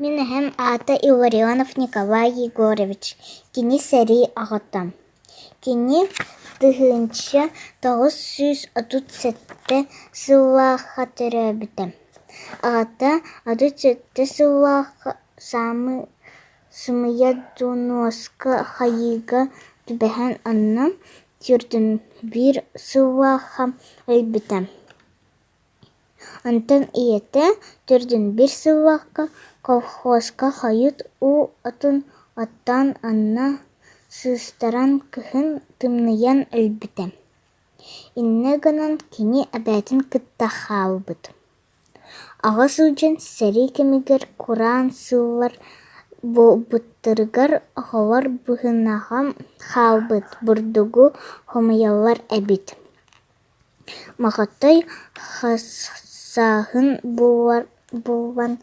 Мин эһэм аата Илларионов Николай Егорович, кини сэрии аҕата. Кини 1937 сыллаахха төрөөбүтэ. Аҕата 37 сыллаахха саамай сымыйа донуоска хайыыга түбэһэн онно 41 сыллаахха өлбүтэ. Онтон ийэтэ 41 сыллаахха колхозка хойут уу отун оттоон онно сыыстаран кыһын тымныйан өлбүтэ. Инньэ гынан кини эбээтин кытта хаалбыт. Аҕа сылдьан сэрии кэмигэр кураан сыллар буолбуттарыгар оҕолор быһынаҕа хаалбыт бурдугу хомуйаллар эбит. Маҕатай сааһын булан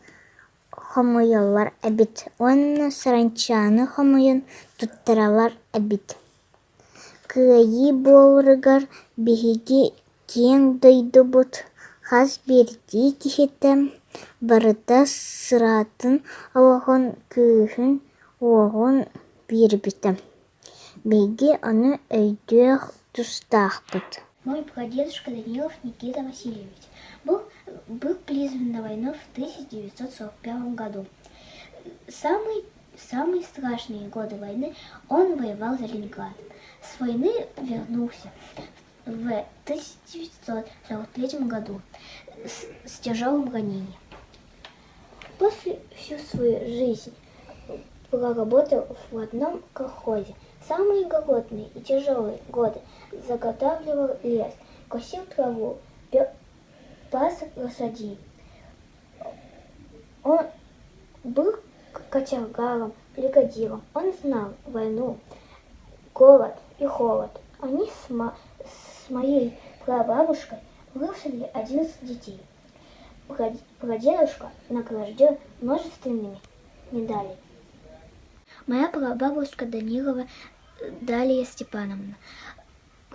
хомуйаллар эбит уонна саранчааны хомуйан туттараллар эбит. Кыайыы буоларыгар биһиги киэҥ дойдубут хас биирдии киһитэ барыта сыратын, олоҕун, күүһүн-уоҕун биэрбитэ. Биһиги ону өйдүөх тустаахпыт. Мой прадедушка Данилов Никита Васильевич был, был призван на войну в 1941 году. Самый, самые страшные годы войны он воевал за Ленинград. С войны вернулся в 1943 году с, с тяжелым ранением. После всю свою жизнь проработал в одном колхозе. Самые голодные и тяжелые годы заготавливал лес, косил траву, пас лошадей. Он был кочегаром, бригадиром. Он знал войну, голод и холод. Они с, мо с моей прабабушкой вырастили 11 детей. Прадедушка награжден множественными медалями. Моя прабабушка Данилова Далия Степановна.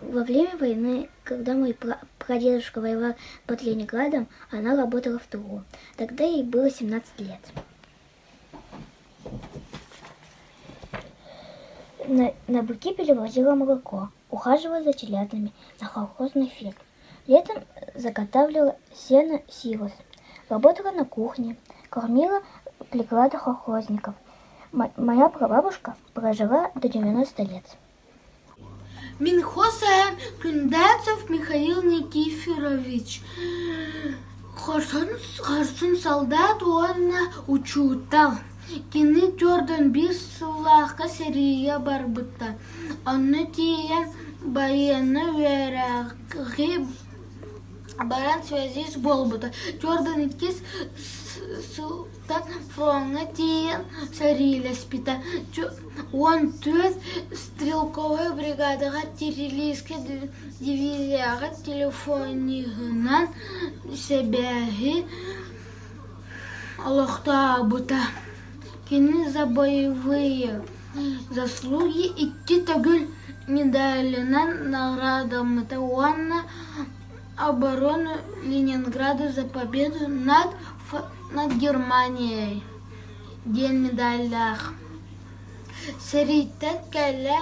Во время войны, когда мой прадедушка воевал под Ленинградом, она работала в тылу. Тогда ей было 17 лет. На, на быки перевозила молоко, ухаживала за телятами на колхозной ферме. Летом заготавливала сено силос, работала на кухне, кормила приклада колхозников. Моя прабабушка прожила до 90 лет. Мин хос эһэм Күндээцев Михаил Никифорович хорсун солдат уонна учуутал. Кини 41 сыллаахха сэриигэ барбыта. Онно тиийэн байыаннай үөрэҕи баран связист буолбута. 42 сылтан фроҥҥа тиийэн сэриилэспитэ. 14 стрелковай бригадаҕа Тирилийскэй дивизияҕа телефониһынан сибээһи олохтообута. Кини «За боевые заслуги» икки төгүл медалынан наҕараадаммыта уонна «Оборону Ленинграда за победу над над Германией» диэн медаллаах. Сэрииттэн кэлэ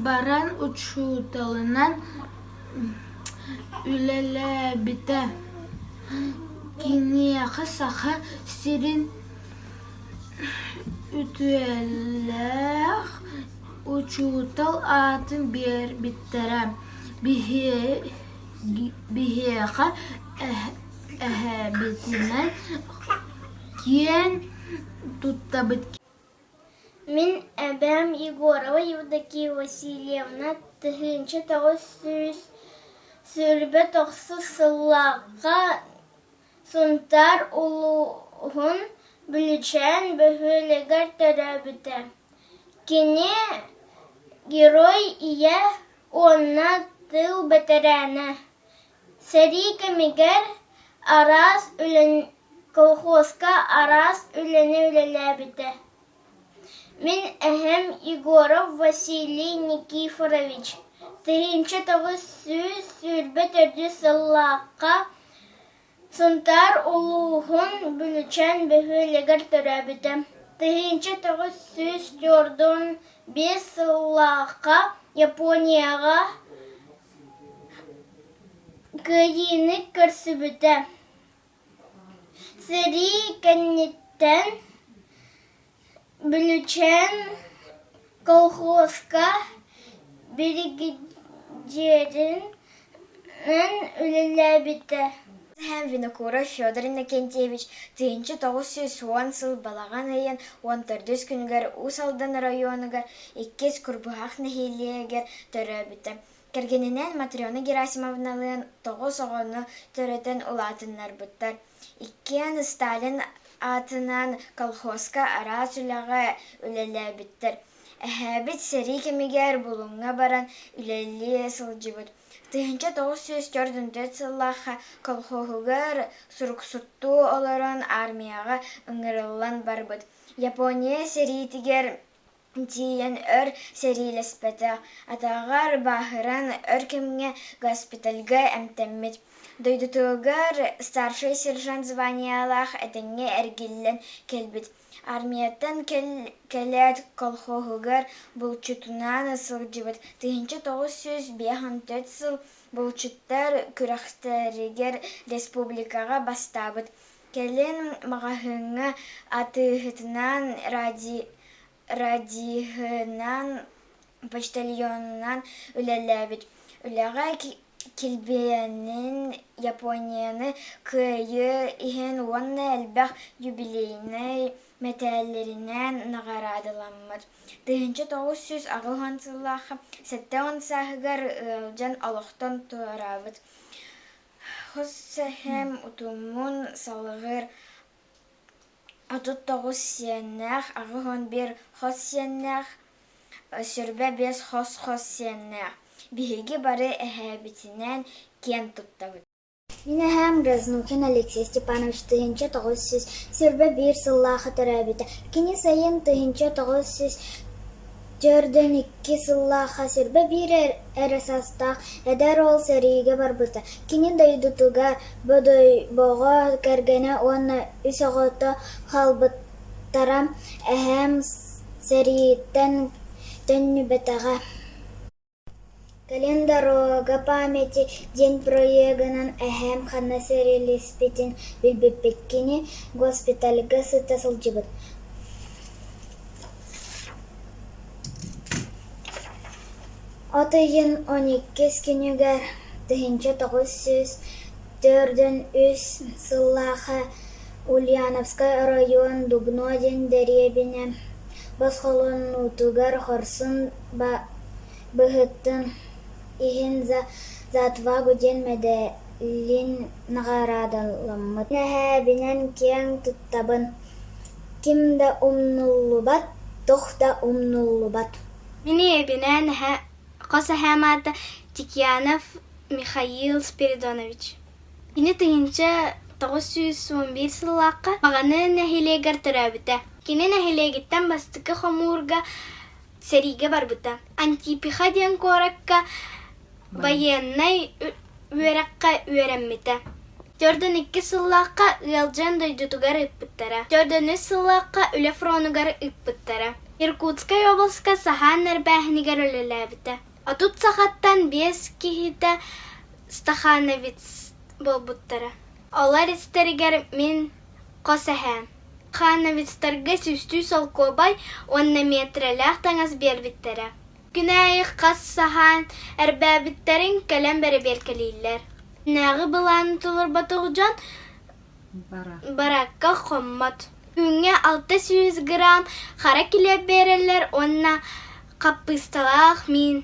баран учууталынан үлэлээбитэ. Киниэхэ Саха сирин үтүөлээх учуутал аатын биэрбиттэрэ. Биһиэхэ эһэбитинэн киэн туттабыт Мин эбээм Егорова Евдокия Васильевна 1929 сыллаахха Сунтаар улууһун Бүлүүчээн бөһүөлэгэр төрөөбүтэ. Кини Герой Ийэ уонна тыыл бэтэрээнэ. Сэрии кэмигэр араас колхозка араас үлэни үлэлээбитэ. Мин эһэм Егоров Василий Никифорович 1924 сыллаахха. Сунтаар улууһун Бүлүчээн бөһүөлэгэр төрөөбүтэ. 1945 сыллаахха Японияҕа Кыайыыны көрсүбүтэ. Сэрии кэнниттэн Бүлүчээн колхуоска биригэдьииринэн үлэлээбитэ. Эһэм Винокуров Федор Иннокентьевич 1910 сыл балаҕан ыйын 14 күнүгэр Уус Алдан оройуонугар Иккис Курбуһах нэһилиэгэр төрөөбүтэ. Кэргэнинээн Матрена Герасимовналыын тоҕус оҕону төрөтөн улаатыннарбыттар. Иккиэн Сталин аатынан колхозка араас үлэҕэ үлэлээбиттэр. Эһээбит сэрии кэмигэр Булуҥҥа баран үлэлии сылдьыбыт. 1944 сыллаахха колхоһугар суруксуттуу олорон армияҕа ыҥырыллан барбыт. Япония сэриитигэр тиийэн өр сэриилэспэтэх, атаҕар бааһыран өр кэмҥэ госпитальга эмтэммит. Дойдутугар старшай сержант званиелаах этэҥҥэ эргиллэн кэлбит. Армияттан кэлээт колхоһугар булчутунан сылдьыбыт. 1954 сыл булчуттар күрэхтэригэр республикаҕа бастаабыт. Кэлин маҕаһыыҥҥа атыыһытынан радиһынан, почтальонунан үлэлээбит. Үлэҕэ килбиэнин Японияны кыайыы иһин уонна элбэх юбилейнай мэтээллэринэн наҕараадаламмыт. 1980 сыллаахха 70 сааһыгар ыалдьан олохтон туораабыт. Хос эһэм утумун салҕыыр 39 сиэннээх, 81 хос сиэннээх, 25 хос-хос сиэннээх. Биһиги бары эһээбитинэн киэн туттабыт. Мин эһээм Грознухин Алексей Степанович 1921 сыллаахха төрөөбүтэ. Кини сайын 1942 сыллаахха 21 эрэ саастаах эдэр уол сэриигэ барбыта. Кини дойдутугар Бодойбоҕо кэргэнэ уонна үс оҕото хаалбыттара. Эһээм сэрииттэн төннүбэтэҕэ. Кэлин «Дорога памяти» диэн проегынан эһээм ханна сэриилэспитин билбиппит, кини госпитальга сыта сылдьыбыт. От ыйын 12 күнүгэр 1943 сыллаахха Ульяновскай оройуон Дубно диэн дэриэбинэ босхолонуутугар хорсун быһыытын иһин «За отвагу» диэн мэдээлин наҕараадаламмыт. Эһээбинэн киэн туттабын, ким да умнуллубат, туох да умнуллубат. Мин ийэбинээн эһэ хос эһээм аата Тикьянов Михаил Спиридонович. Кини 1911 сыллаахха Маҕаны нэһилиэгэр төрөөбүтэ. Кини нэһилиэгиттэн бастакы хомуурга сэриигэ барбыта. Антипиха диэн куоракка байыаннай үөрэххэ үөрэммитэ. 42 сыллаахха ыалдьан дойдутугар ыыппыттара. 43 сыллаахха үлэ фронугар ыыппыттара. Иркутскай обласка саһаан эрбээһинигэр үлэлээбитэ. 30 сахаттан биэс киһитэ стахановец буолбуттара. Олор истэригэр мин хос эһээм. Хановецтарга сүүстүү солкуобай уонна миэтэрэлээх таҥас биэрбиттэрэ. Күн аайы хас саһаан эрбээбиттэрин кэлэн бэрэбиэркэлииллэр. Күннээҕи былааны толорботох дьон баракка хоммот. Күҥҥэ 600 грамм хара килиэп биэрэллэр уонна хаппыысталаах миин.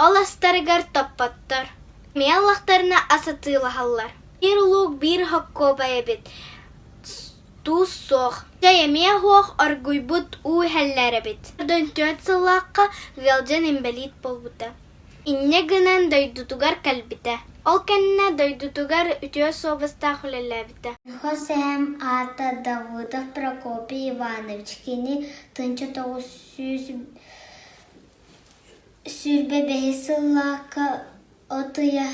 Ол астарыгар топпоттор. Эмиэ ыллахтарына ас атыылаһаллар. Биир луук биир хоккуобай эбит. Туус суох. Чэй эмиэ суох, оргуйбут уу иһэллэр эбит. 44 сыллаахха ыалдьан инбэлиит буолбута. Инньэ гынан дойдутугар кэлбитэ. Ол кэннэ дойдутугар үтүө суобастаах үлэлээбитэ. Хос эһэм аата Давыдов Прокопий Иванович. Кини 1925 сыллаахха от ыйа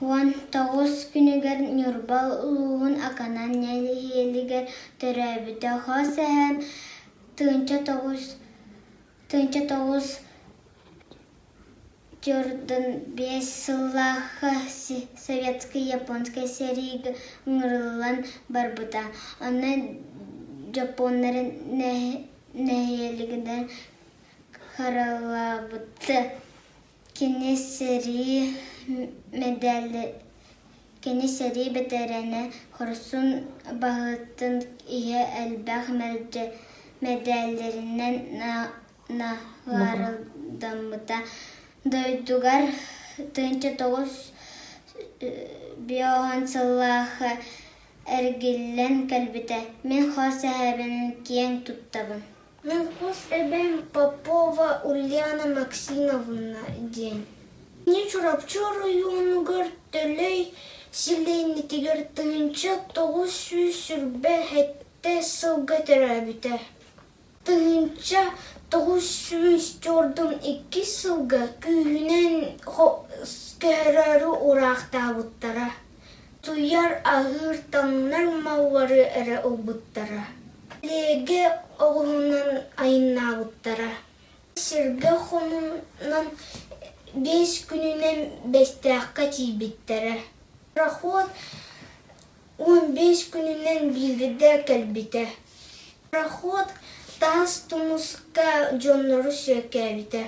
19 күнүгэр Ньурба улууһун Аканан нэһилиэгэр төрөөбүтэ. Хос эһэм 1900 45 сыллаахха советскай-японскай сэриигэ ыҥырыллан барбыта. Онно дьоппуоннары нэһилиэгинэн харалаабыт. Кини сэрии Кини сэрии бэтэрээнэ, хорсун баһыытын иһэ элбэх мэдээллэринэн наҕараадаммыта. Дойдугар 1950 сыллаахха эргиллэн кэлбитэ. Мин хос эһэбинэн киэн туттабын. Мин хос эбэм Попова Ульяна Максимовна диэн. Кини Чурапчы оройуонугар Төлөй сэлиэнньэтигэр 1927 сылга төрөөбүтэ. 1942 сылга күүһүнэн көһөрөөрү ураахтаабыттара. Утуйар, аһыыр, таҥнар маллары эрэ ылбыттара. Лиэгэ оҕуһунан айаннаабыттара. Сиргэ хонунан 5 күнүнэн Бэстээххэ тиийбиттэрэ. Пароход 15 күнүнэн биирдэ кэлбитэ. Пароход таас тумуска дьоннору сүөкээбитэ.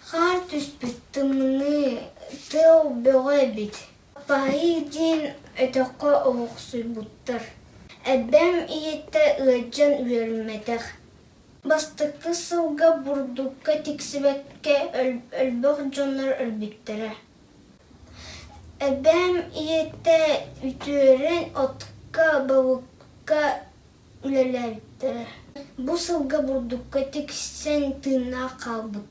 Хаар түспүт, тымныы, тыал бөҕө эбит. Паайыы диэн өтөххө оһохсуйбуттар. Эбэм ийэтэ ыалдьан үөрэммэтэх. Бастакы сылга бурдукка тиксибэккэ өлбөх дьоннор өлбүттэрэ. Эбээм ийэтэ үтүөрэн отка, балыкка үлэлээбиттэрэ. Бу сылга бурдукка тиксэн тыыннаах хаалбыт.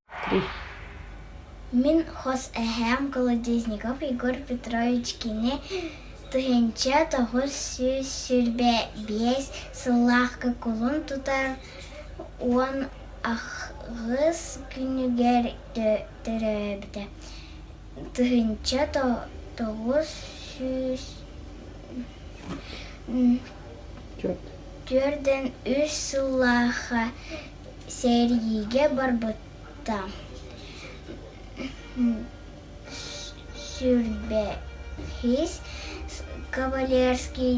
Мин хос эһээм Колодезников Егор Петрович кини 1925 сыллаахха кулун тутар 18 күнүгэр төрөөбүтэ. 1943 сыллаахха сэриигэ барбыта. Сүүрбэһис кавалерский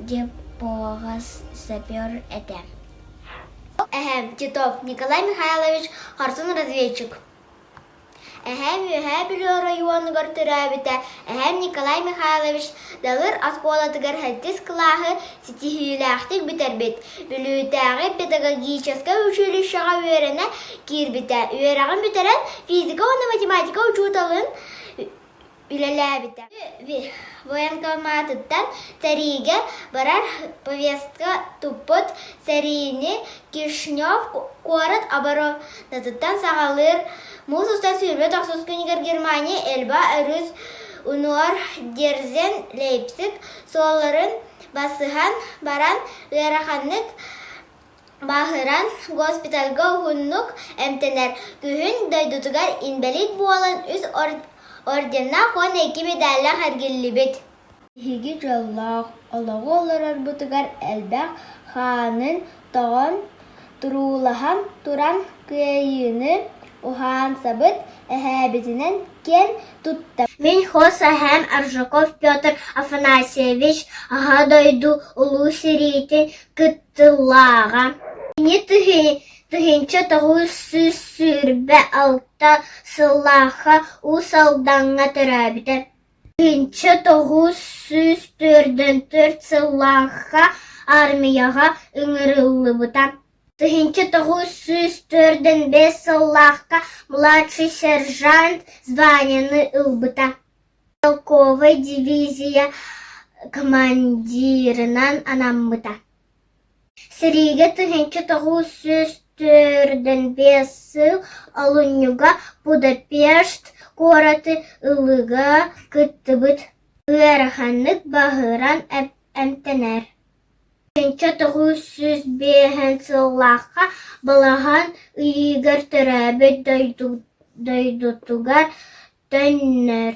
депоҕа сапер этэ. Эһэм Титов Николай Михайлович хорсун разведчик. Эһээм Үөһээ Бүлүү оройуонугар төрөөбүтэ. Эһээм Николай Михайлович Далыр оскуолатыгар сэттис кылааһы ситиһиилээхтик бүтэрбит. Бүлүүтээҕи педагогическай училищеҕа үөрэнэ киирбитэ. Үөрэҕин бүтэрэн физика уонна математика учууталын үлэлээбитэ. Военкоматыттан сэриигэ барар повестка туппут сэриини Кишнев куорат оборонатыттан саҕалыыр муус устар 29 күнүгэр Германия Эльба өрүс унуор Дерзен Лейпциг суолларын басыһан баран ыараханнык Бааһыран госпитальга уһуннук эмтэнэр, күһүн дойдутугар инбэлиит буолан үс орденнаах уонна икки медаллаах эргиллибит. Биһиги дьоллоох олоҕу олорорбутугар элбэх хаанын тоҕон, туруулаһан туран кыайыыны уһаансабыт эһээбитинэн киэн туттабыт. Мин хос эһээм Аржаков Петр Афанасьевич Аҕа дойду Улуу сэриитин кыттыылааҕа. Кини 1926 сыллаахха Уус Алдаҥҥа төрөөбүтэ. 1944 сыллаахха аармыйаҕа ыҥырыллыбыта. 1945 сыллаахха младший сержант званиены ылбыта. Стрелковай дивизия командирынан анаммыта. Сэриигэ 1945 сыл олунньуга Будапешт куораты ылыыга кыттыбыт, ыараханнык бааһыран эмтэнэр. 1905 сыллаахха балаҕан ыйыгар төрөөбүт дойдутугар төннөр.